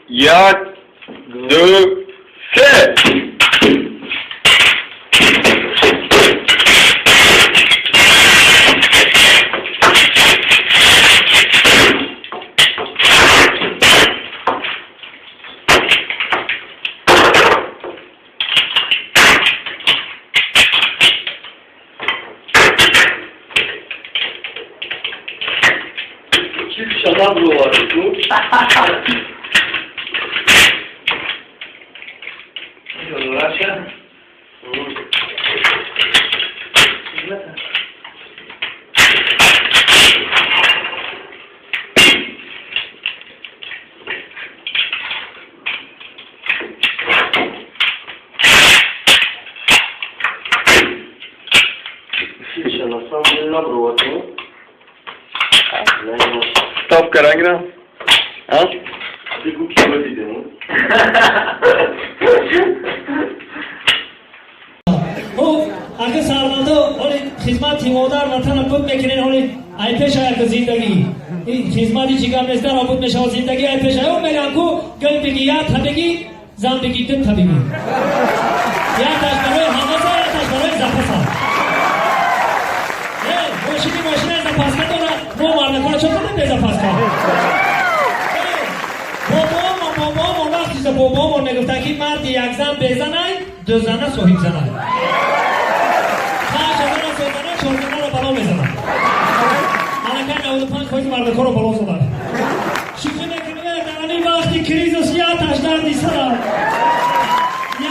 Як, ду, се. Ставка рангра? А? Ака сармандо, ҳоли хизмати модар ватана буд мекунен, ҳоли ай пеша яка зиндагӣ. Ин хизмати чӣ гап нест, дар буд мешавад зиндагӣ ай пеша. Ё меган ку гул бигӣ, я та бигӣ, зан бигӣ, ду та бигӣ. Я таш барои ҳамаса, я таш барои запаса. Мошини мошина запаска дора, мо мардакона чо кардем бе запаска? Бобомо вақтиша бобомо мегуфтанд, ки марди як зан безанай, ду зана соҳибзанай. Панҷ зана созана, чор занаро бало мезанад. Аллакай 95% мардакоро бало заданд. Шӯхӣ мекунем, дар ҳамин вақти кризис як таш дарди сарам.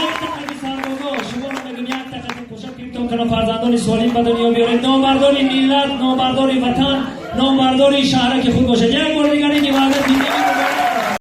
Як тақади сарбозо, шуморо мегӯм, як тақади пошак гирифтон кана фарзандони солим ба дунё биёред. Номбардори миллат, номбардори ватан, номбардори шаҳраки худ бошед. Як бори дигар ин ваъда.